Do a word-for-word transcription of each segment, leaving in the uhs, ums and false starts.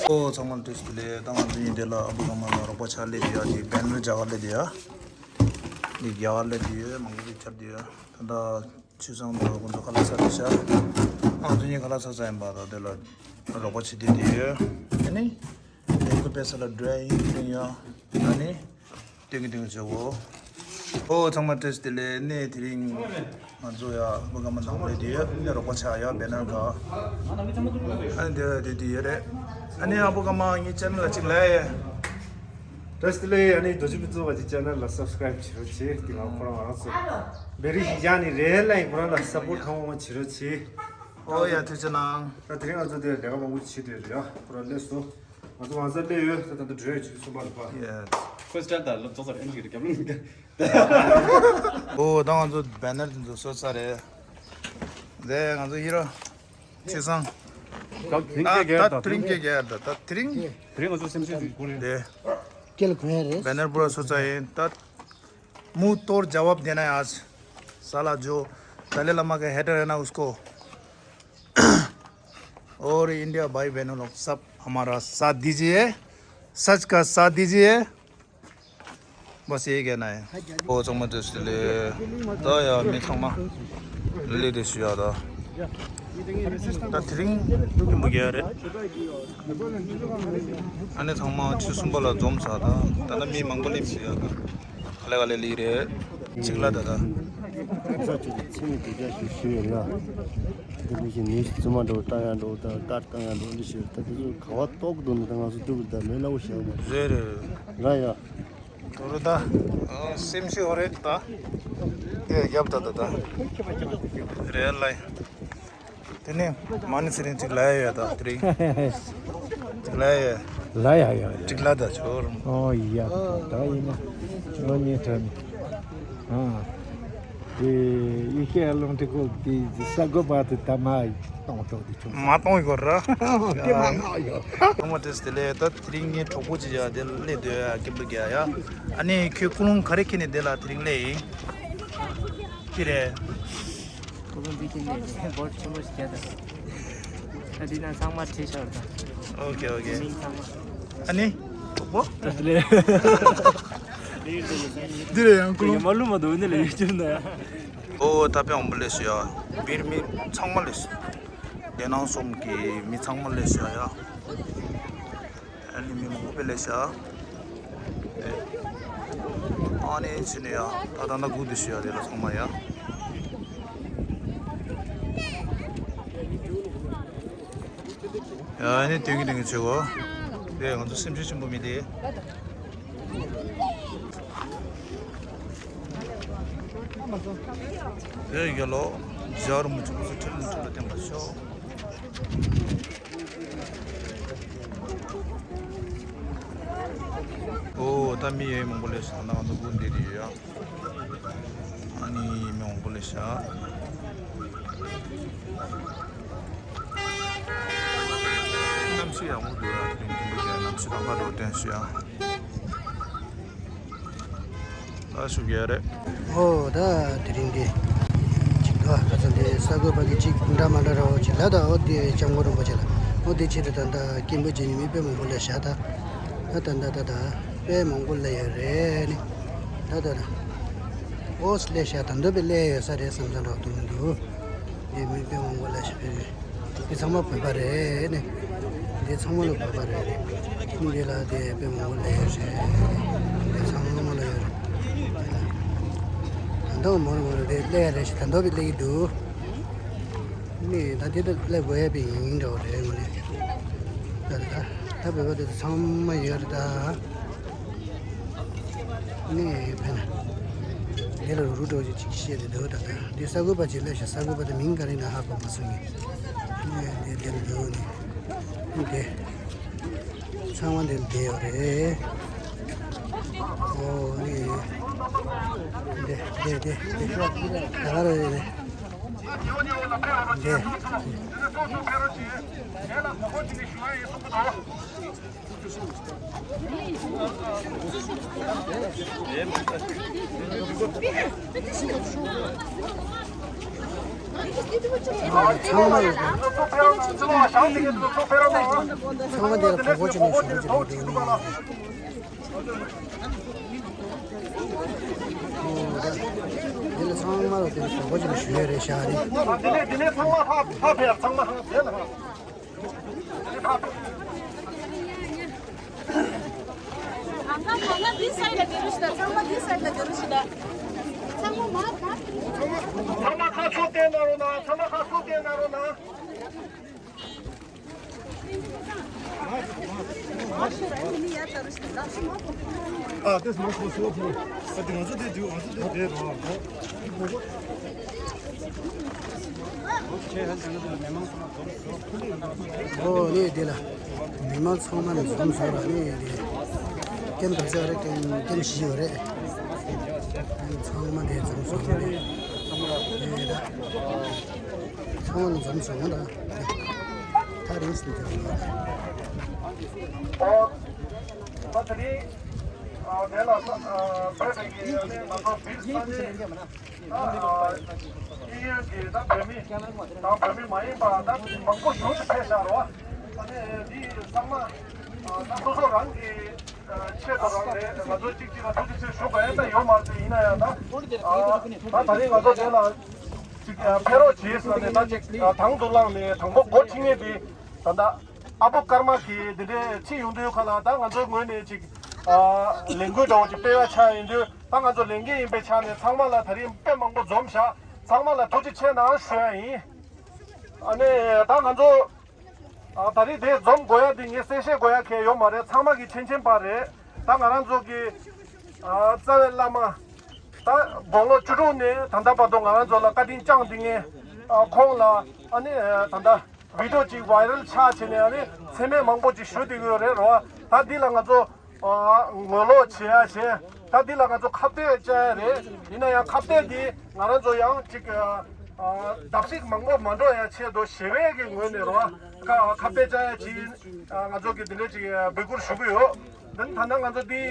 ཨོ་ཚང་མ་བཀྲ་ཤིས་བདེ་ལེགས། ད་ང་ཚོ་ཡིན་དེ་ལ་ཨ་བུ་ག་མ་ལ་རོགས་པ་ཆགས་སླེབས་ཡ། དེ་བེ་ནར་རྒྱག་ག་སླེབས་ཡ། འདི་རྒྱ་གར་ལ་འདི་ཡོད། མང་པོ་ཅིག་ཁྱབ་འདི་ཡོད། ད་ལྟ་ཆུ་སང་དུ་ཁོང་ཚོ་ཁ་ལག་ཟ་འདི་ཤག་ང་ཚོ་གཉིས་ཁ་ལག་ཟ་ས་ཡིན་པ། ད་དེ་ལ་རོགས་པ་བྱེད་འདི་འདི་ཡོད། ཨ་ནི་ལས་འགུལ་སྤེལ་ས་ལ་འགྲོ་ཡ་ཡིན། དེ་རིང་ཡ་ཨ་ནི་སྟོན་གི་སྟོན་གི་བྱེད་འོ། ཨོ་ཚང་མ་བཀྲ་ཤིས་བདེ་ལེགས། ནས་དེ་རིང་ང་ཚོ་ཡ་བུ་ག་མ་ནང་ལས་འདི་ཡོད། ནས་རོགས་པ་ཆགས་ཡ་བེ་ནར་ག་ཨ་ནི་འདི་འདི་འདི་ཡོད་རེད། ཨ་ནི་ཨ་བུ་ག་མ་ངའི་ཆེ་ནལ་ལ་གཅིག་ལབ་ཡ། བཀྲ་ཤིས་བདེ་ལེགས། ཨ་ནི་རྡོ་རྗེ་ཕུན་ཚོགས་པ་གི་ཆེ་ནལ་ལ་སབ་སི་ཀ་རེབ་བྱེད་རོགས་བྱེད། དེ་ང་ཁོ་རང་ང་རང་ཚོ་བེ་རི་ཞིག་བཞག་ནས་རེད་ལ། ཡིན་ཁོ་རང་ལ་སབ་པོར་གང་མང་མང་བྱེད་རོགས་བྱེད། ཨོ་ཡ་ཐུགས་རྗེ་གནང་། ད་དེ་རིང་ང་ཚོ་དེ་ལས་ཀ་མང་པོ་བྱེད་དུས་རེད་ཡ། ཁོ་རང་སླེབས་སོང་། ང་ཚོ་ང་ཚོ་སླེབས་ཡོད། ད་ད་ད་འགྲོ་ཡ་བྱེད་གསུམ་པ་ལ་ཕ། ཡེ། ཁོས་ཅར་དང་ལབ་རྫོགས་ཚར། ཨེམ་ཆི་གི་རྒྱབ་ལོགས་ནས། ཨོ་ད་ང་ཚོ་བེ་ནར་དེ་ཚོ་བཟོས་ཚར་རེད། དེ་ང་ཚོ་ཡིན་རོ། ཆེ་སང་། ད་དེ་རིང་སྐད་རྒྱག་ད་དེ་རིང་སྐད་རྒྱག་ད་ད་དེ་རིང་། དེ་རིང་ང་ཚོ་སེམས་ཤུགས་ཀྱི་སྒོ་ནས། དེ། སྐད་ལ་གོ་ཡ་རེད། བེ་ནར་པུ་ར་སོ་ཙ་ཡིན་ད། मुंह तोड़ जवाब देना है आज। साला जो दलाई लामा का हेटर है ना उसको। और इंडिया भाई बहनों लोग सब हमारा साथ दीजिए। सच का साथ दीजिए। बस यही कहना है। ཨོ་ཚང་མ་བཀྲ་ཤིས་བདེ་ལེགས། ད་ཡ་མི་ཚང་མ་ལས་དེ་ཞུ་ཡ་ད། ད་དེ་རིང་ཉིན་མོ་རྒྱལ་རེད། ཨ་ནི་ཚང་མ་ཆུ་ཚོད་གསུམ་པ་ལ་འཛོམས་ཚར་ད། ད་ལྟ་མི་མང་པོ་སླེབས་ཤག་ཡ་ད། ག་ལེ་ག་ལེ་སླེབས་རེད། གཅིག་ལ་ད་ད། གོང་ས་མཆོག་གི་མཚན་ནས་དེ་རྒྱ་ཞུ་ཞུ་ཡོད་རེད་ཡ། དེ་ནས་ཀྱི་ནུས་ཤུགས་རྫུན་མ་འགྲོ་བཏང་ཡ་འགྲོ་ད་ཀར་བཏང་ཡ་འགྲོ་འདི་ཞུ་ད་དེ་ཚོ་ག་བ་ཏོག་འདུག་ནི་ད་ང་ཚོ་འདུག་ད་ལོས་སླ་བོ་བྱས་མ་རེད། རེད་རེད། ར་ཡ། དོ་རུ་ད། སེམས་ཤི་ཧོ་རེད་ད། དེ་རྒྱབ་ད་ད་ད། རེད་ལ། དེ་ནས་མ་ཎི་ཚེ་རིང་གཅིག་ལ་ཡ་ཡོད་ད་དེ་རིང་། གཅིག་ལ་ཡ་ཡོད། ལ་ཡ་ཡ་ཡ། གཅིག་ལ་ད་ཆོར། ཨོ་ཡ་ད་ཡིན་ན་ང་ཉེ་ཁྲ་ནི། ཨ། དེ་ཡི་ཤེས་ལོང་དེ་ཀོ་དེ་ས་གོ་པ་དེ་ད་མ་གཏོང་ཆོག་དེ་ཆོག་མ་གཏོང་ཡོད་ར། དེ་མ་ནག་ཡོད། ཐོག་མ་དེ་དེ་ལས་ད་དེ་རིང་ངའི་གྲོགས་པོ་ཅིག་ཡ་དེ་སླེབས་སྡོད་ཡ་སྐད་འབོད་རྒྱག་ཡ། ཨ་ནི་ཁྱོད་ཀུན་སློང་ག་རེ་ཁྱེར་ནས་དེ་ལ་དེ་རིང་སླེབས་ཡིན། ཅི་རེད། ཁོ་ཚོ་འདི་ཅི་ནས་བོད་ཆེན་པོ་ཞིག་རྒྱག་དང་། ད་འདི་ན་ཚང་མ་ཁྲིད་ཤོར་དང་། ཨོ་ཀེ་ཨོ་ཀེ། མིང་ཚང་མ། ཨ་ནི། གྲོགས་པོ། ད་ལེ། འདི་རེད་ཡང་ཀུ་ལུ། མ་ལུ་མ་དོ་ནི་ལ་ཡོད་ཅུང་ད། ཨོ་ད་དཔེ་འོང་པོ་ལེ་ཤི་ཡ། བིར་མི་ཚང་མ་ལེ་ཤི། དེ་ནང་གསུམ་གྱི་མི་ཚང་མ་ལེ་ཤི་ཡ། ཨ་ནི་མི་མང་པོ་སླེབས་ཤག་ཨ་ནི་ཕྱི་ནས་ཡ་ད་ད་ད་སྒུག་བསྡད་ཤག་ཡ། དེ་ལ་ཚང་མ་ཡ། ཡ་ཨ་ནི་སྟོན་གི་སྟོན་གི་བྱེད་གོ། དེ་ང་ཚོ་སེམས་ཤུགས་ཆེན་པོ་མི་དེ། དེ་རྒྱ་ལོ་ཇར་མུ་ཆུ་ཚོད་ཁྲི་ལ་ཁྲི་ལ་བསྟན་པ་ཤོག་ཨོ་ད་མི་ཡོད་མང་པོ་སླེབས་སོང་། ད་ང་ཚོ་སྒུག་བསྡད་དེ་ཡོད་ཡ། ཨ་ནི་མི་མང་པོ་སླེབས་ཤག་གནམ་གཤིས་ཡག་པོ་འདུག་ཡ། དེ་རིང་དུས་འགོ་རྒྱག་གནམ་གཤིས་ལམ་ཁ་འགྲོ་བསྟན་ཤག་ཡ། ད་ཞུ་གི་ཡ་རེད། ཨོ་ད་དེ་རིང་འདི་གཅིག་ད་ཁ་ཚ་འདི་ས་གོ་པ་གི་གཅིག་འདྲ་མ་འདྲ་ར་འོ་གཅིག་ལ་ད་འོ་དེ་སྐྱབས་མགོན་རིན་པོ་ཆེ་ལ་འོ་དེ་ཆེད་དུ་ད་ད་སྐད་འབོད་བྱེད་ནི་མི་དཔེ་མང་པོ་སླེབས་ཤག་ད་ད་ད་ད་ད་ད་དཔེ་མང་པོ་སླེབས་ཡོད་རེད་ནི། ད་ད་ད་འོ་སླེབས་ཤག་ད་འདོད་པའི་སླེབས་ཡོད་ས་རེད་བསམ་བསམ་ར་འདུག་མི་འདུག་འདི་མི་དཔེ་མང་པོ་སླེབས་ཤག་འདི་ཚང་མ་བོད་པ་རེད་ནི། འདི་ཚང་མ་ལ་བོད་པ་རེད་ནི། འདི་ལ་དེ་དཔེ་མང་པོ་སླེབས་ཡོད་རེད། འདི་ཚང་མ་ལ་ཡོད་རེད། ད་འདོད་མོར་མོར་དེ་སླེབས་རེད་ཤག་ད་འདོད་པའི་སླེབས་ཀྱི་འདུག་ནི་ད་དེ་ད་སླེབས་དགོས་ཡ་པའི་ཡིན་འདྲ་བོ་རེད་ངོ་ནས། ད་ད་ད་བོད་པ་དེ་ཚང་མ་ཡོད་རེད་ད། ནས་ཕན། དེ་ལ་རུ་འགྲོ་ཅིག་ཅིག་བཤད་དེ་འདུག་ད་ལྟ་འདི་ས་གོ་པ་ཅིག་སླེབས་ཤག་ས་གོ་པ་དེ་མིང་ག་རེ་ན་ཧ་གོ་མ་སོང་ངས། ནས་དེ་དེ་ལ་འདུག་ནས་དེ་ཚང་མ་དེ་ལ་བསྡད་ཡོད་རེད། ཨོ་ནས་དེ་དེ་དེ་དེ་ག་རེ་རེད། དེ། ཚང་མ་ཚང་མ་དེ་ལ་གོ་གོ་ཅི་ནས་ཞུ་རྒྱུ་རེད་འདུག་ནི། འདི་ལ་ཚང་མ་ལ་དེ་གོ་གོ་ཅི་ནས་ཞུ་ཡས་རེད་ཤག་རེད། དེ་ནས་དེ་ནས་ཚང་མ་ཧ་ཧ་ཕེ་ཡ། ཚང་མ་ཧ་ཕེ་ལ་ཧ། ཚང་མ་འདི་སའིཌ་ལ་སྡོད་རོགས་ཞུ་དང་། ཚང་མ་འདི་སའིཌ་ལ་སྡོད་རོགས་ཞུ་དང་། ཚང་མ་མར་མར། ཚང་མ་ཁ་ཕྱོགས་བསྟན་གནང་རོགས་གནང་། ཚང་མ་ཁ་ཕྱོགས་བསྟན་གནང་རོགས་གནང་། ཨ་དེ་སྨོན་ལམ་སོ་སོ་ཨ་དེ་ང་ཚོ་དེ་དུས་ང་ཚོ་དེ་དེ་རོགས། ཨོ་ལེ། དེ་ལ་མི་མང་ཚང་མ་ནས་འཛོམས་སོང་ར་ནི་དེ། ཀེམ་ག་ཚོད་རེད། ཀེམ་ཀེམ་བཞི་ཡོད་རེད། ཚང་མ་དེ་འཛོམས་སོང་ར་ནི་དེ་ད་ཚང་མ་ནས་འཛོམས་སོང་ར། ད་རིང་སུ་འཛོམས་ཡོད་རེད། ཨོ། ད་དེ་རིང་དེ་ལ་ཕེབས་པའི་ང་ཚོ་བིར་ས་གནས། ཨ་ཨ་གཡས་གཡོན་གྱི་ད་བོད་མི་དང་བོད་མི་མ་ཡིན་པ་ད་མང་པོ་ཞིག་ཕེབས་ཤག་རོ། ཨ་ནི་འདི་ཚང་མ་ཨ་ད་སོ་སོ་རང་གི་ཨ་ཆེད་དུ་རང་རེད། ང་ཚོ་གཅིག་གཅིག་ལ་ཐུགས་རྗེ་ཆེ་ཞུ་དགོས་ཡ་ད་ཡོད་མ་རེད། ཡིན་ན་ཡང་ད་ཨ་ད་ད་རིང་ང་ཚོ་དེ་ལ་ཅིག་ཨ་ཕེབས་རོགས་བྱེད་ཟེར་ནས་ད་ཅིག་ཨ་དང་དུ་བླངས་ནས་དང་པོ་འགོ་ཁྲིད་མཁན་དེ་ད་ད་ཨ་པོ་ཀརྨ་གིས་འདི་འདྲའི་ཁྲིད་ཡོང་དུས་ཁ་ལ་ད་ང་ཚོའི་ངོས་ནས་ཅིག་ཨ་ལས་འགུལ་འདྲ་བོ་ཅིག་སྤེལ་བ་ཆགས་ཡོང་དུས། ད་ང་ཚོ་ལས་འགན་ཡིན་པའི་ཆ་ནས་ཚང་མ་ལ་ད་རིང་དཔེ་མང་པོ་འཛོམས་ཤག་ཚང་མ་ལ་ཐུགས་རྗེ་ཆེ་གནང་ཞུ་ཡ་ཡིན། ཨ་ནི་ད་ང་ཚོ་ཨ་ད་རིང་དེ་འཛོམས་དགོས་ཡ་དེ་ངས་གསལ་བཤད་དགོས་ཡ་གང་ཡང་ཡོད་མ་རེད། ཚང་མ་གི་མཁྱེན་མཁྱེན་པ་རེད། ད་ང་རང་ཚོ་གི་ཨ་རྩ་བའི་བླ་མ་ད་དགུང་ལོ་བཅུ་དྲུག་ནས་ད་ལྟ་བར་དུ་ང་རང་ཚོ་ལ་བཀའ་དྲིན་བསྐྱངས་བསྡད་མཁན་ཨ་ཁོང་ལ་ཨ་ནི་ད་ལྟ་བི་ཌི་ཡོ་ཅིག་ཝའི་རལ་ཆགས་བྱས་ནས་ཨ་ནི་མཚན་སྨད་མང་པོ་ཅིག་ཞུ་བསྡད་ཀྱི་ཡོད་རེད་རོ། ད་འདི་ལ་ང་ཚོ་ཨ་ངོ་ལོག་བྱེད་ཡ་བྱས། ད་འདི་ལ་ང་ཚོ་ཁ་གཏད་བཅག་ཡ་རེད། ཡིན་ན་ཡང་ཁ་གཏད་འདི་ང་རང་ཚོ་ཡང་ཅིག་ཨ་བརྡབ་གསིག་མང་པོ་མ་འགྲོ་ཡ་ཆེད་དུ་ཞི་བའི་གི་ངོས་ནས་རོ། ཁ་ཁ་གཏད་བཅག་ཡ་ཅིག་ཨ་ང་ཚོ་གི་འདི་འདྲ་ཅིག་འབོད་སྐུལ་ཞུ་གི་ཡོད། འདི་ད་ནང་ང་ཚོ་འདི་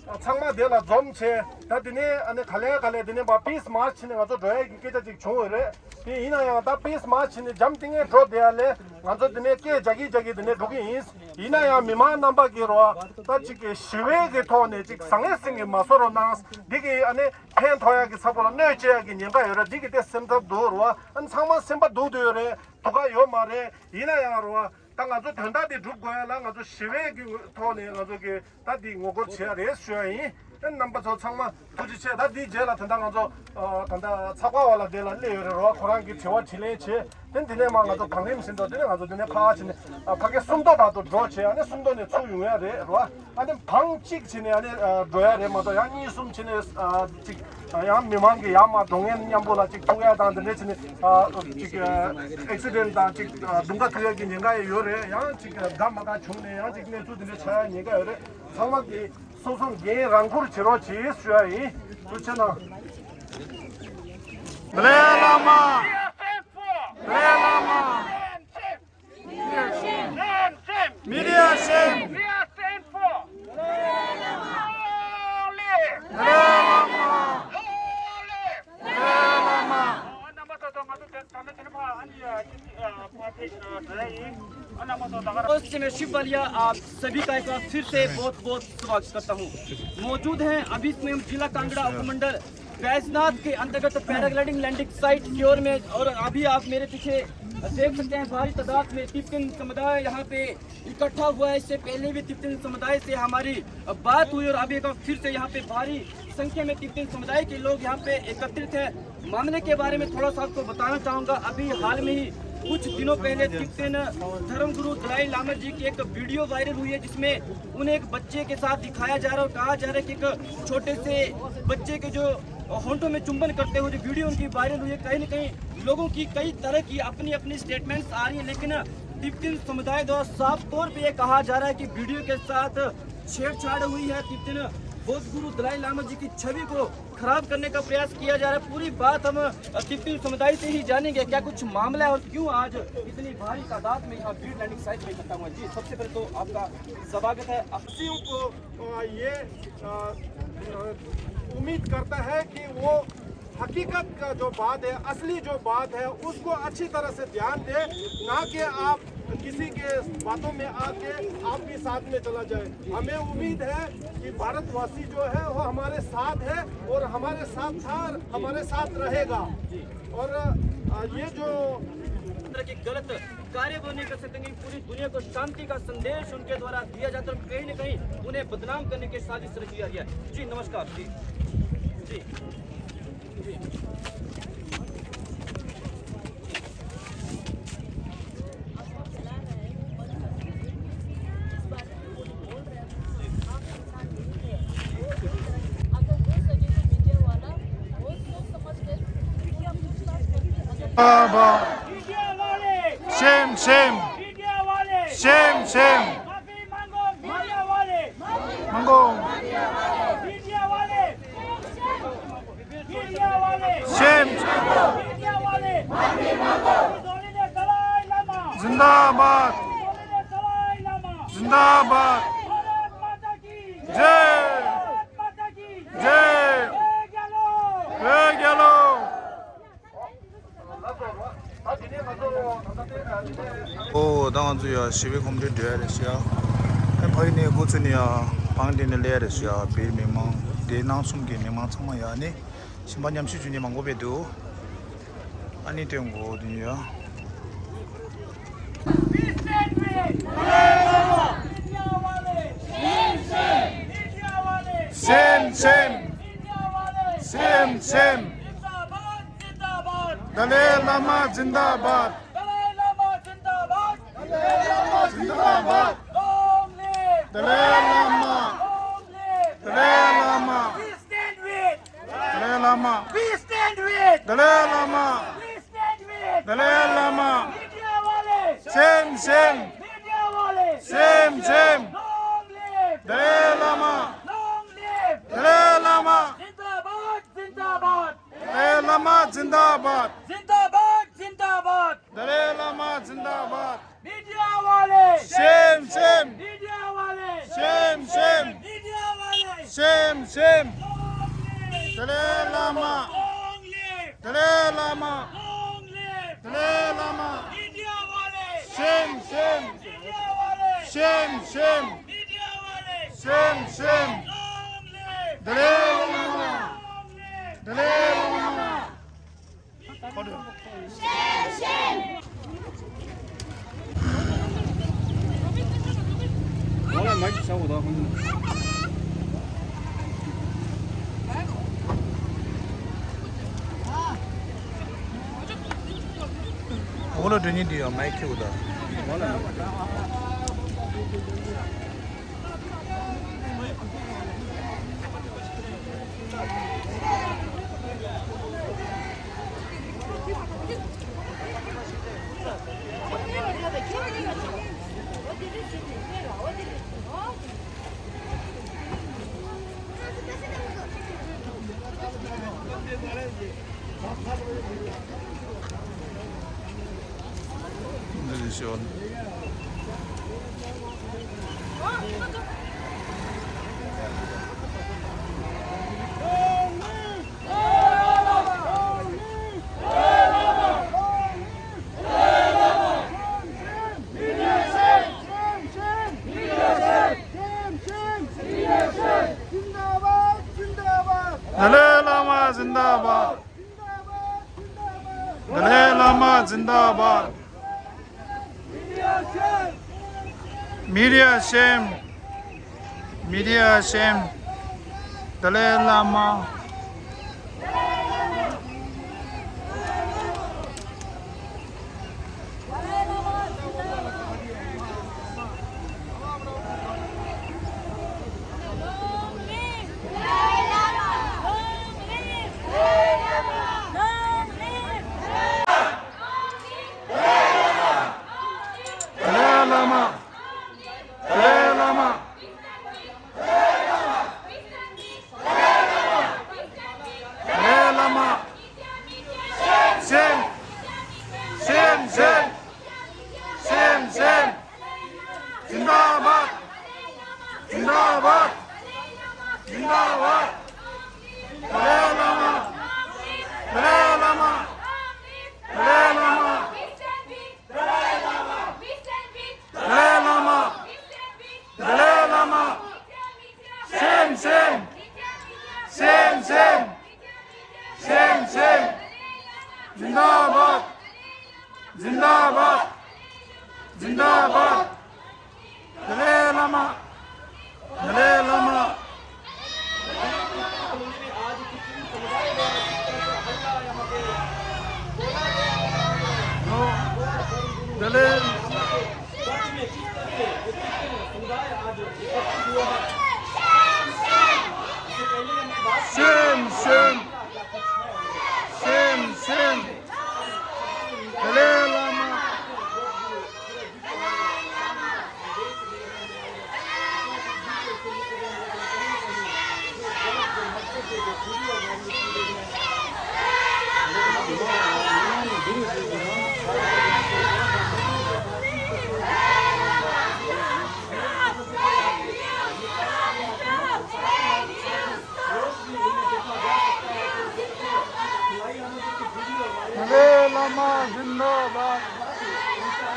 ཚང་མ་དེ་ལ་འཛོམས་བྱས། ད་དེ་ནས་ཨ་ནི་ག་ལེ་ག་ལེ་དེ་ནས་མར་པིས་མཱར་ཆི་བྱས་ནས་ང་ཚོ་འགྲོ་ཡ་གི་སྐད་ཆ་ཅིག་བྱུང་ཡོད་རེད། དེ་ཡིན་ན་ཡང་ད་པིས་མཱར་ཆི་བྱས་ནས་འཇམ་ཐིང་ངེ་འགྲོ་བསྡད་ཡ་ལས་ང་ཚོ་དེ་ནས་སྐད་རྒྱག་གིན་རྒྱག་གིན་དེ་ནས་འགྲོ་གི་ཡིན། ཡིན་ན་ཡང་མི་མང་རྣམ་པ་གི་རོ་ད་ཅིག་གི་ཞི་བའི་གི་ཐོག་ནས་ཅིག་ཟང་ངེ་ཟིང་ངེ་མ་བཟོ་རོགས་གནང་། འདི་གི་ཨ་ནི་ཕན་ཐོགས་ཡ་གི་ཚ་པོ་ལ་གནོད་བྱེད་ཡ་གི་ཉེན་ཁ་ཡོད་རེད། འདི་གི་དེ་སེམས་འཚབ་འདུག་རོ། ཨ་ནི་ཚང་མ་སེམས་པ་སྡུག་བསྡད་ཡོད་རེད། སྡུག་ག་ཡོད་མ་རེད། ཡིན་ན་ཡང་རོ། ད་ང་ཚོ་དོན་དག་དེ་སྒྲུབ་དགོས་ཡ་ལ་ང་ཚོ་ཞི་བའི་གི་ཐོག་ནས་ང་ཚོ་གི་ད་འདི་ངོ་རྒོལ་བྱེད་ཡ་རེད་ཞུ་ཡ་ཡིན། ཨེ་རྣམ་པ་ཚོ་ཚང་མ་ཐུགས་རྗེ་ཆེ། ད་འདིའི་རྗེས་ལ་ད་ལྟ་ང་ཚོ་ཨ་ད་ལྟ་ཚགས་པར་བ་ལ་དེ་ལ་སླེབས་ཡོད་རེད་རོ། ཁོ་རང་གི་དྲི་བ་དྲིས་ལན་བྱེད། དེ་འདི་ནས་མ་ང་ཚོ་བང་རིམ་བཞིན་དུ་དེ་ནས་ང་ཚོ་འདི་ནས་ཕར་ཕྱིན་ནས་ཨ་ཕ་གི་སུམ་མདོ་བར་དུ་འགྲོ་བྱེད། ཨ་ནི་སུམ་མདོ་ནས་ཚུར་ཡོང་ཡ་རེད་རོ། ཨ་ནི་བང་གཅིག་བྱས་ནས་ཨ་ནི་ཨ་འགྲོ་ཡ་རེད་མ་གཏོགས་ཡང་གཉིས་གསུམ་བྱས་ནས་ཨ་གཅིག་ཡང་མི་མང་གི་ཡར་མར་འགྲོ་མཁན་མཉམ་པོ་ལ་གཅིག་ཐུག་ཡ་དང་དེ་འདྲ་བྱས་ནས་ཨ་གཅིག་ཨེག་སི་ཌེན་ཊི་དང་གཅིག་ཨ་རྡུང་ཁ་ཐུག་ཡ་གི་ཉེན་ཁ་ཡང་ཡོད་རེད། ཡང་གཅིག་དགའ་མ་དགའ་བྱུང་ནས་ཡང་གཅིག་གནས་ཚུལ་དེ་འདྲ་ཆགས་ཡ་ཉེན་ཁ་ཡོད་རེད། ཚང་མ་གིས་སོ་སོ་འགན་རང་འཁུར་བྱེད་རོགས་གྱིས་ཞུ་ཡ་ཡིན། ཐུགས་རྗེ་གནང་། ལའི་བླ་མ། ལའི་བླ་མ། མི་རིགས་ཡ་ཤེས། We are stand for. Holy. Holy. दोस्त, मैं शिव बलिया आप सभी का एक बार फिर से बहुत बहुत स्वागत करता हूँ। मौजूद हैं अभी स्वयं जिला कांगड़ा उपमंडल बैजनाथ के अंतर्गत पैराग्लाइडिंग लैंडिंग साइट क्योर में, और अभी आप मेरे पीछे देख सकते हैं भारी तादाद में तिब्बतन समुदाय यहाँ पे इकट्ठा हुआ है। इससे पहले भी तिब्बतन समुदाय से हमारी बात हुई और अभी एक बार फिर से यहाँ पे भारी संख्या में तिब्बतन समुदाय के लोग यहाँ पे एकत्रित हैं। मामले के बारे में थोड़ा सा आपको बताना चाहूँगा। अभी हाल में ही कुछ दिनों पहले तिब्बतन धर्मगुरु दलाई लामा जी की एक वीडियो वायरल हुई है, जिसमें उन्हें एक बच्चे के साथ दिखाया जा रहा है और कहा जा रहा है कि एक छोटे से बच्चे के जो होंठों में चुंबन करते हुए जो वीडियो उनकी वायरल हुई है, कहीं ना कहीं लोगों की कई तरह की अपनी अपनी स्टेटमेंट्स आ रही है, लेकिन तिब्बतन समुदाय द्वारा साफ तौर पे ये कहा जा रहा है कि वीडियो के साथ छेड़छाड़ हुई है। तिब्बतन बौद्ध गुरु दलाई लामा जी की छवि को खराब करने का प्रयास किया जा रहा है। पूरी बात हम, अ, तिब्बतन समुदाय से ही जानेंगे, क्या कुछ मामला है और क्यों आज इतनी भारी तादाद में यहाँ भीड़ लैंडिंग साइट में इकट्ठा हुआ है। जी, सबसे पहले तो आपका स्वागत है। वासियों को, अ, ये, अ, अ, उम्मीद करता है कि वो हकीकत का जो बात है, असली जो बात है, उसको अच्छी तरह से ध्यान दे, ना कि आप किसी के बातों में आके आप भी साथ में चला जाए। हमें उम्मीद है कि भारतवासी जो है वो हमारे साथ है और हमारे साथ था, हमारे साथ रहेगा। और अ, ये जो तरह की गलत कार्य वो नहीं कर सकते कि पूरी दुनिया को शांति का संदेश उनके द्वारा दिया जाता है और कहीं ना कहीं उन्हें बदनाम करने की साजिश रची जा रही है। जी नमस्कार। जी जी जी। Shame, shame. Shame, shame. माफी मांगो मीडिया वाले। मांगो। मीडिया वाले। मीडिया वाले। Shame. मीडिया वाले। माफी मांगो। दलाईलामा। जिंदाबाद। दलाईलामा। जिंदाबाद। भारत माता की। जय। भारत माता की। जय। जय ज्ञालो। जय ज्ञालो। ཨོ་ད་ང་ཚོ་ཡ་ཞི་བའི་གོམ་བགྲོད་འགྲོ་ཡ་རེད་ཤག་ཨ་ཕ་གི་ནས་འགོ་ཚུགས་ནས་ཡ་བང་སྒྲིག་ནས་སླེབས་ཡ་རེད་ཤག་བོད་མི་མང་དེ་ནང་གསུམ་གྱི་མི་མང་ཚང་མ་ཡ་ནི་ཞིང་པ་མཉམ་ཞུགས་བྱུང་ནས་མང་པོ་བས་འདུག་ཨ་ནི་དོན་གོ་དུ་ཡ། Same, same. Same, same. Dalai Lama zindabad. Dalai Lama zindabad. Dalai Lama zindabad. Long live. Dalai Lama. Long live. Dalai Lama. We stand with. Dalai Lama. We stand with. Dalai Lama. We stand with. Dalai Lama. Media wale. Same, same. Media wale. Same, same. Long live. Dalai Lama. Long live. Dalai Lama. Zindabad, zindabad. Dalai Lama zindabad. Zindabad, zindabad. Dalai Lama zindabad. Media wale. Same, same. Media wale. Same, same. Media wale. Same, same. Long live. Dalai Lama. Long live. Dalai Lama. Long live. Dalai Lama. Media wale. Same, same. Media wale. Same, same. Media wale. Same, same. Long live. Dalai Lama. Long live. Dalai Lama. འོག་ལ་འགྲོ་ཉིན་དེ་ཡང་མའི་ཁེའུ་ད། འདི་ཞོན། Dalai Lama zindabad. Dalai Lama zindabad. Media shame. Media shame. Dalai Lama. Dalai Lama. Dalai Lama. जिंदाबाद। जिंदाबाद। Dalai Lama. Dalai Lama. Dalai. Shame, shame. Shame, shame. Dalai Lama. Dalai Lama जिंदाबाद। दलाई लामा।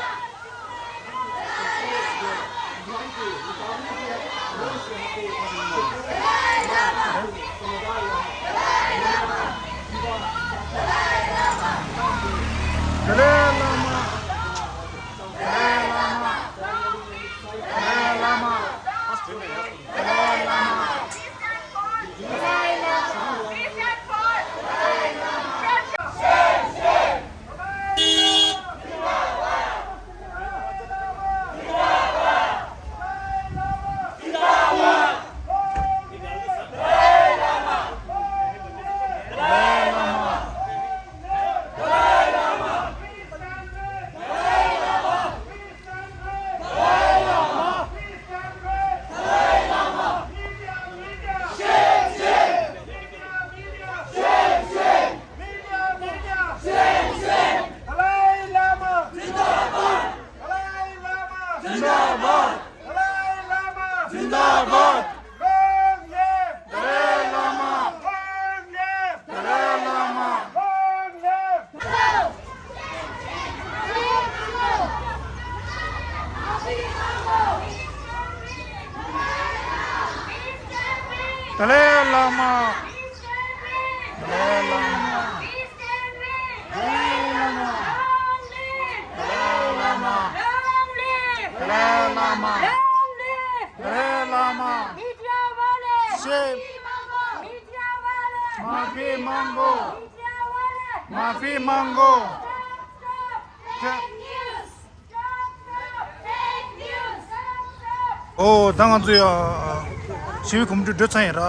दलाई लामा। दलाई लामा। दलाई लामा। जिंदाबाद। दलाई लामा। जिंदाबाद। Long live! Dalai Lama. Long live! Dalai Lama. Long live! Dalai Lama. Long live! Dalai Lama. Dalai Lama. Dalai Lama. Dalai Lama. Dalai Lama. Dalai Lama. Media वाले। Shame. Media वाले। माफी मांगो। मिडिया वाले। माफी मांगो। Stop, stop, fake news. Stop, stop, fake news. Stop, stop. ཨོ། ད་ང་ཚོ་ཡ་ཞི་བའི་གོམ་བགྲོད་འགྲོ་ཚར་ཡིན་ར།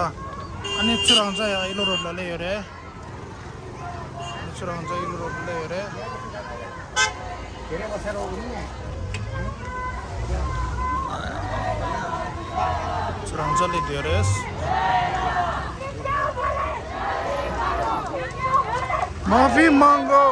ཨ་ནི་ཚུར་རང་ཚ་ཡ་ཨི་ལོ་རོ་ལ་སླེབས་ཡོད་རེད། ཚུར་རང་ཚ་ཨི་ལོ་རོ་ལ་སླེབས་ཡོད་རེད། ཚུར་རང་ཚ་སླེབས་ཡོད་རེད། མ་ཕི་མང་གོ།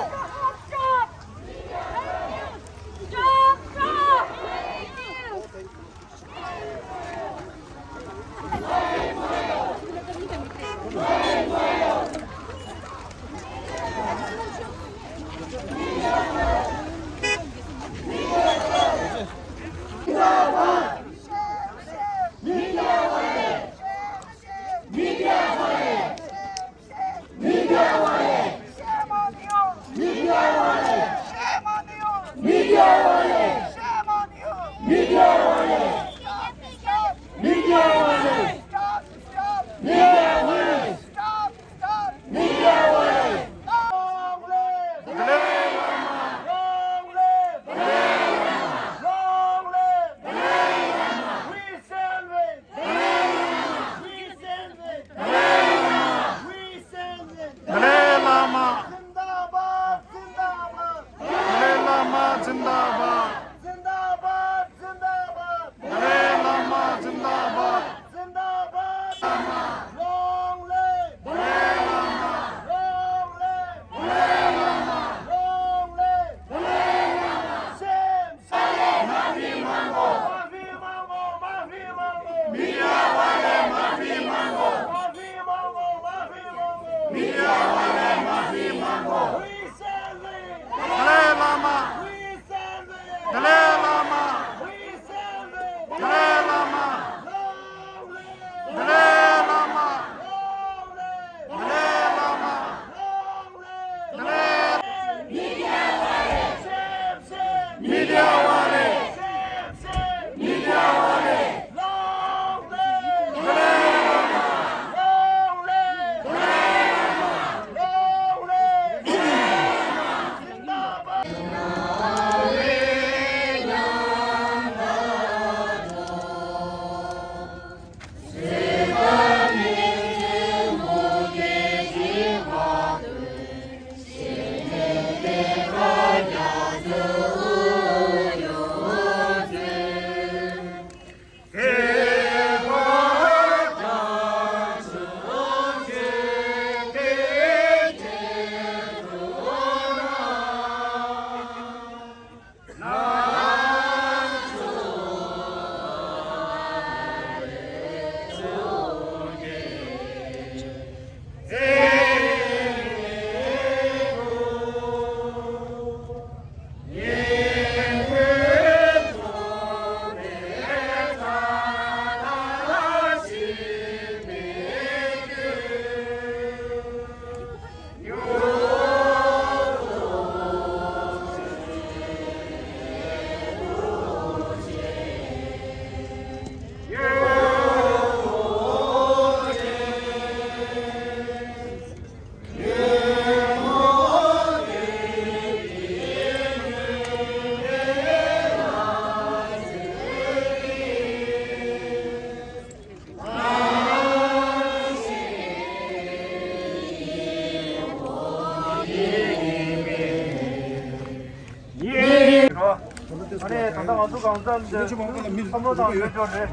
ཨ་ནི་ད་ལྟ་ང་ཚོ་གང་ཟག་འདི་བསམ་བློ་བཏང་ཡོད་ཅོག་རེད།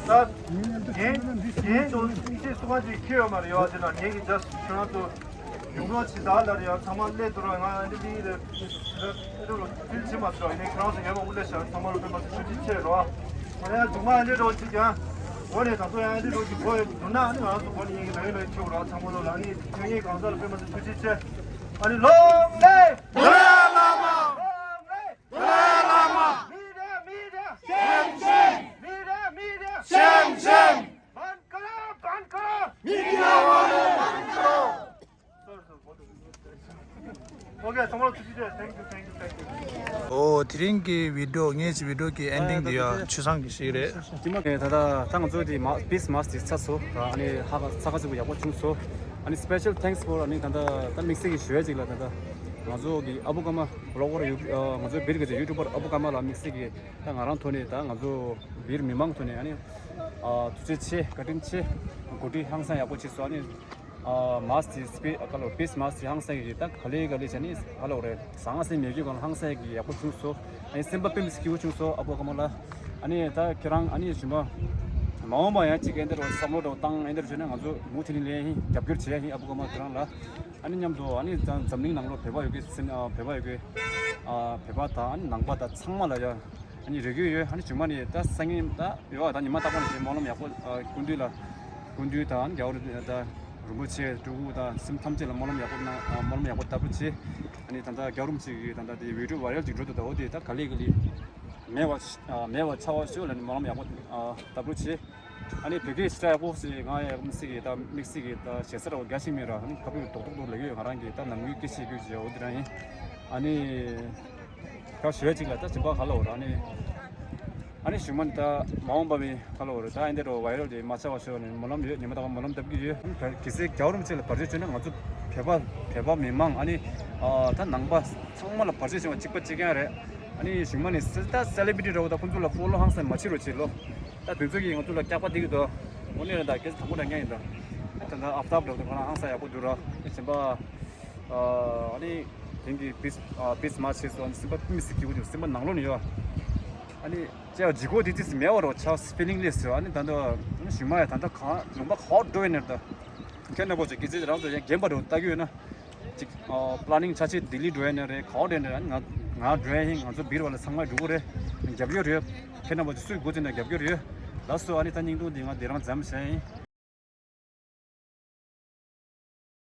ད་ངན་ངན་ཅོག་ཅིག་སུ་གང་ཅིག་ཁྱེར་ཡོད་མ་རེད། ཡོད་ཅེ་ན་ངན་གྱི་just ཁྱོད་རང་ཚོ། ཡོང་རོགས་བྱེད་ད་ལ་རེ་ཡང་ཚང་མ་སླེབས་འདུག་ར། ང་ཨ་འདི་འདི་རེད། ཨེ་འདྲ་ལོ་ཕིལ་བྱེད་མ་ཐུབ་ཡིན་ནའི་ཁྱེད་རང་ཚོ་ཡོད་མ་དབུ་ལས་ཤར་ཚང་མ་ལ་དཔེ་མ་ཚོ་ཐུགས་རྗེ་ཆེ་རོ། ང་ཡང་སྒྲུང་མ་ཨ་འདྲ་རོགས་བྱེད་ཀྱང་འོ་ནས་ད་ཚོ་ཡང་ཨ་འདྲ་རོགས་ཀྱི་གོ་ཡོད་འདུག་ན་ཨ་ནི་ང་ཚོ་གོ་ནས་ཡིན་གྱི་ལ་ཡིན་ལ་ཡིན་ཆེ་རོ། ཚང་མ་ལ་ལ་ཨ་ནི་ཁྱོད་ངའི་གང་ཟག་ལ་དཔེ་མ་ཚོ་ཐུགས་རྗེ་ཆེ། ཨ་ནི་long live། Dalai Lama། Long live། Dalai Lama। Media, media। Shame, shame। Media, media। Shame, shame। बंद करो, बंद करो। मीडिया वाले बंद करो। Okay, ཚང་མ་ལ་ཐུགས་རྗེ་ཆེ། Thank you, thank you, thank you། ཨོ་དེ་རིང་གི་བི་ཌི་ཡོ་ངའི་ཅི་བི་ཌི་ཡོ་གི་ཨེན་ཌིང་དེ་ཡ་ཆུ་སྲང་གི་ཞིག་རེད། དེ་མ་གི་ད་ལྟ་ད་ང་ཚོ་དེ་མ་པིས་མཱ་སི་དེ་ཚར་སོང་། ཨ་ནི་ཧ་ག་ཚ་ག་ཚིག་པོ་ཡག་པོ་བྱུང་སོང་། ཨ་ནི་special thanks for ཨ་ནི་ད་ལྟ་ད་དམིགས་བསལ་གྱི་ཞུ་ཡ་ཅིག་ལ་ད་ལྟ་ང་ཚོ་གི་ཨ་བུ་ཀ་མ་བི་ལོག་གར་ཡུ་ང་ཚོ་བིར་གི་ཡུ་ཊུ་བར་ཨ་བུ་ཀ་མ་ལ་དམིགས་བསལ་གྱི་ད་ང་རང་ཐོག་ནས་ད་ང་ཚོ་བིར་མི་མང་ཐོག་ནས་ཨ་ནི་ཨ་ཐུགས་རྗེ་ཆེ། བཀའ་དྲིན་ཆེ། གོ་སྒྲིག་ཧང་སང་ཡག་པོ་བྱས་སོང་། ཨ་ནི་ཨ་མཱ་སི་དེ་སི་པི་ཨ་ཀ་ལོ་པིས་མཱ་སི་དེ་ཧང་སང་གི་ད་ག་ལེ་ག་ལེ་བྱས་ནི་ཧ་ལོ་རེད། ཟང་ཟིང་མེད་རྒྱུ་གང་ལ་ཧང་སང་གི་ཡག་པོ་བྱུང་སོང་། ཨ་ནི་སེམས་པ་དཔེ་མི་སྲིད་སྐྱིད་པོ་བྱུང་སོང་ཨ་བུ་ཀ་མ་ལ། ཨ་ནི་ད་ཁྱེད་རང་ཨ་ནི་གཞུག་མ་མ་འོངས་པ་ཡང་གཅིག་ཨེ་འདྲ་བསམ་བློ་འདྲ་བཏང་ཨེ་འདྲ་བྱས་ན་ང་ཚོ་མུ་མཐུད་ནས་ལས་ཡིན། རྒྱབ་སྐྱོར་བྱེད་ཡ་ཡིན་ཨ་བུ་ཀ་མ་ཁྱེད་རང་ལ། ཨ་ནི་མཉམ་དུ་ཨ་ནི་འཛམ་འཛམ་གླིང་ནང་ལོགས་བོད་པ་ཡོད་གི་སེམས་ཨ་བོད་པ་ཡོད་གི་ཨ་བོད་པ་དང་ཨ་ནི་ནང་པ་དང་ཚང་མ་ལ་ཡ། ཨ་ནི་རེ་སྐུལ་ཡོད། ཨ་ནི་གཞུག་མ་ནི་ད་སང་ཉིན་ད་ཡོད་ཨ་ད་ཉི་མ་རྟག་པར་ནི་སྨོན་ལམ་ཡག་པོ་ཨ་སྐུ་མདུན་ལ་སྐུ་མདུན་དང་རྒྱལ་བ་རིན་ད་རིན་པོ་ཆེ་སྤྲུལ་སྐུ་དང་སེམས་ཐམས་ཅད་ལ་སྨོན་ལམ་ཡག་པོ་གནང་ཨ་སྨོན་ལམ་ཡག་པོ་བཏབ་རོགས་བྱེད། ཨ་ནི་ད་ལྟ་རྒྱལ་བ་རིན་པོ་ཆེ་གི་ད་ལྟ་དེ་བི་ཌི་ཡོ་བྷའི་རལ་ཅིག་འགྲོ་འདུག་ད་འོ་དེ་ད་ག་ལེ་ག་ལེ་མེད་པ་ཨ་མེད་པ་ཆགས་པ་ཤོག་ལ་ནི་སྨོན་ལམ་ཡག་པོ་ཨ་བཏབ་རོགས་བྱེད། ཨ་ནི་བོད་སྐད་ཞེ་དྲག་ཡག་པོ་ཞིག་ང་ཡག་པོ་མི་ཤེས་གི་ད་དམིགས་བསལ་གི་ད་ཞེ་ས་ར་བ་དགའ་ཞིག་མེད་ར། ཨ་ནི་ཁ་བུ་རྡོག་རྡོག་རྡོག་ལབ་ཀྱི་ཡོད། ང་རང་གི་ད་ནམ་རྒྱུན་སྐད་ཆ་བཤད་རྒྱུ་ཞིག་འོ་དེ་རང་ཡིན། ཨ་ནི་ད་ཞུ་ཡ་ཅིག་ལ་ད་སྦྱིན་པ་ག་ལ་འོ་ར། ཨ་ནི་ཨ་ནི་གཞུག་མ་ནི་ད་མ་འོངས་པ་བའི་ག་ལ་འོ་ར། ད་ཨེ་འདྲ་རོ་བྷའི་རལ་དེ་མ་ཆགས་པ་ཞོར་ནས་སྨོན་ལམ་ཡོད། ཉི་མ་རྟག་པར་སྨོན་ལམ་བཏབ་ཀྱི་ཡོད། གལ་སྲིད་རྒྱལ་བ་རིན་པོ་ཆེ་ལ་བར་ཆད་བྱུང་ན་ང་ཚོ་བོད་པ་བོད་པ་མི་མང་ཨ་ནི་ཨ་ད་ནང་པ་ཚང་མ་ལ་བར་ཆད་བྱུང་བ་གཅིག་པ་གཅིག་རྐྱང་རེད། ཨ་ནི་གཞུག་མ་ནི་སི་ད་སེ་ལེ་བྷི་རི་ཊི་འདྲ་བོ་ད་ཁོང་ཚོ་ལ་ཕོ་ལོ་ཧང་སང་མ་བྱེད་རོགས་བྱེད་ལོ། ད་དེ་ཚོ་གིས་ང་ཚོ་ལ་སྐྱག་པ་སྟེར་གི་འདུག་འོ་ནས་ད་གལ་སྲིད་དང་པོ་འདྲ་ངན་ཡིན་ད། ད་ད་ཨབ་ཏབ་འདྲ་བོ་ད་ཁོ་རང་ཧང་སང་ཡག་པོ་འདུག་ར། ཨེ་བྱེད་པ། ཨ་ནི་དེང་གི་པིས་ཨ་པིས་མཱ་ཆེ་སོ་ཨ་ནི་སེམས་པ་མི་སྲིད་སྐྱིད་པོ་འདུག་སེམས་པ་ནང་ལོགས་ནས་ཡོད། ཨ་ནི་ཅེ་ལྗིད་ཁོག་དེ་ཏིས་མེད་བ་རོ་ཆགས་ཕི་ལིང་ལེས་ཡོད། ཨ་ནི་ད་ད་ཨ་ནི་གཞུག་མ་ཡ་ད་ད་གང་ལུང་པ་ག་བར་འགྲོ་ཡོད་ནས་ད། ཁྱེད་རྣམ་པ་ཚོ་སྐད་ཆ་རང་ཚོ་ཡང་རྒན་པ་རུ་ལྟ་གི་ཡོད་ན། ཅིག་ཨ་པི་ལ་ནིང་ཆ་ཆེ་ལྡི་ལི་འགྲོ་ཡ་ནས་རེད། ག་བ་འགྲོ་ཡ་ནས་རེད། ང་ང་འགྲོ་ཡ་ཡིན། ང་ཚོ་བིར་བ་ལ་ཚང་མ་འགྲོ་གི་རེད། རྒྱབ་སྐྱོར་ཡོད། ཁྱེད་རྣམ་པ་ཚོ་སུས་འགོ་བཙུགས་ན་རྒྱབ་སྐྱོར་ཡོད། ལགས་སོ། ཨ་ནི་ད་སྙིང་སྟོང་འདི་ང་འདི་རང་མཚམས་བཞག་ཡིན།